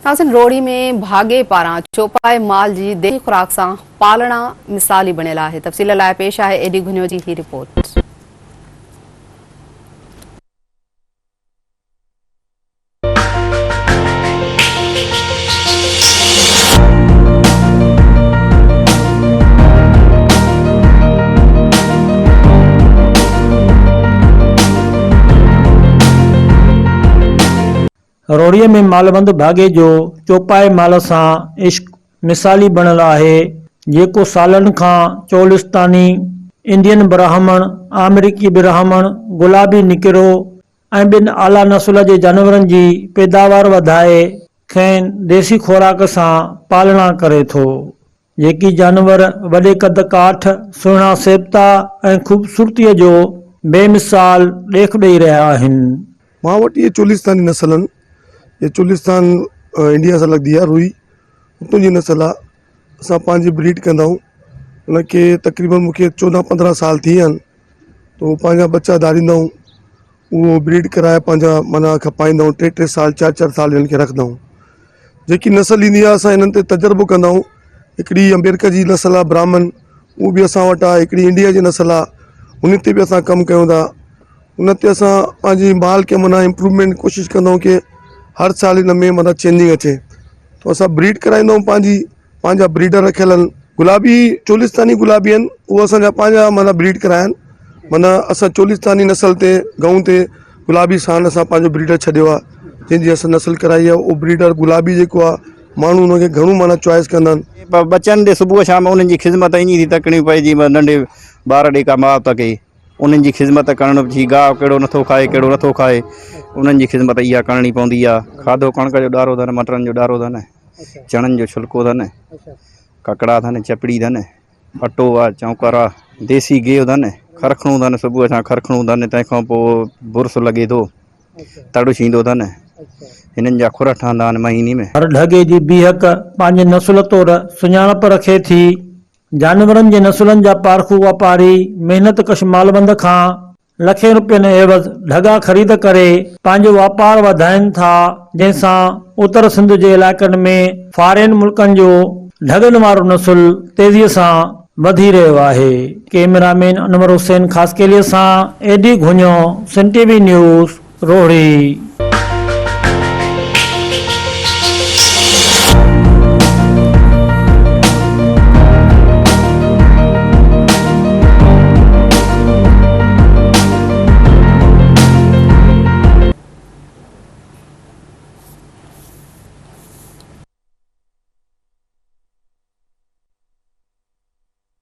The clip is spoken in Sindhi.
ناظرين روهڙي ۾ ڀاڳي پاران چوپائي مال جي ديهي خوراڪ سان پالڻا مثالي بڻيل آهي تفصيل لاء پيش آهي ايڊي گهنيو جي هي رپورٽ. روهڙيء ۾ مالوند ڀاڳي جو چوپائي مال سان عشق مثالي بڻيل آهي، جيڪو سالن کان چولستاني، انڊين براهمڻ، آمريڪي براهمڻ، گلابي نڪرو ۽ ٻين اعليٰ نسل جي جانورن جي پيداوار وڌائي کين ديسي خوراڪ سان پالڻا ڪري ٿو. جيڪي جانور وڏي قد ڪاٺ، سهڻا سيبتا ۽ خوبصورتيء جو بي مثال ڏيک ڏئي رهيا آهن. مان وٽ اهي چولستاني نسل آهن. اهي چولستان انڊيا سان لڳندي آهي روئي اتان جي نسل آهي. اسان پنهنجي بريڊ ڪندا آهيون. ان کي تقريبن مون کي چوڏهن پندرهن سال ٿي ويا آهن. ته هو پنهنجا ٻچا ڌاريندا آهيون. اهو بريڊ ڪرائي پنهنجا معنيٰ کپائيندا آهيون ٽي ٽي سال چار چار سال هنن کي رکندا آهيون جيڪي نسل ايندي آهي اسان هنن تي تجربو ڪندا آهيون هڪڙي آمريڪا جي نسل آهي براهمن اهو به اسان وٽ آهي هڪڙي انڊيا جي نسل آهي ان تي به اسان ڪم ڪيون ٿا ان تي اسان پنهنجي مال کي معنيٰ امپروومينٽ ڪوشش ڪندا آهيون ڪي هر سال هن ۾ معنيٰ چينجنگ اچي ته اسان بريڊ ڪرائيندا آهيون پنهنجي پنهنجا بريڊر رکيل آهن گلابي چولستاني گلابي آهن اهي اسان جا پنهنجا معنيٰ بريڊ ڪرايا آهن معنيٰ اسان چولستاني نسل تي گئون تي گلابي سان اسان پنهنجو بريڊر ڇڏيو آهي جنهن جي اسان نسل ڪرائي آهي اهو بريڊر گلابي جيڪو آهي ماڻهو ان کي گهڻو معنيٰ چوائس ڪندا آهن. پر ٻچن ڏي صبح شام انهن جي خذمت ائين ٿي تڪڻي پئي جيئن ننڍي ٻار ڏي ڪا ماء تڪي انهن جي خذمت ڪرڻ به ٿي گاهه ڪهڙو نٿو کائي ڪهڙو نٿو کائي انهن جي خذمت اها ڪرڻي پوندي آهي کاڌو ڪڻڪ جو ڏارو اٿن مٽرن جو ڏارو اٿن چڻن جو ڇلڪو اٿن ڪڪڙا اٿن چپڙي اٿن اٽو آ چونڪر آ ديسي گيهه اٿن کرکڻو اٿن صبح سان کرکڻو اٿن تنهن کان پوء برس لڳي ٿو تڙ ڇيندو اٿن هنن جا کر ٺهندا آهن مهيني ۾. هر ڍڳي جي بيهڪ پنهنجي نسل طور سڃاڻپ رکي ٿي. جانورن جي نسلن جا پارکو واپاري محنت ڪش مالوند کان لکين روپين عيوض ڍڳا خريد ڪري پنهنجو واپار وڌائين ٿا جنهن سان اتر سنڌ جي علائقن ۾ فارين ملڪن جو ڍڳن وارو نسل تيزي سان وڌي رهيو آهي. ڪئميرا مين انور حسين خاصخيلي سان A D Ghonio, Sindh T V news, Rohri.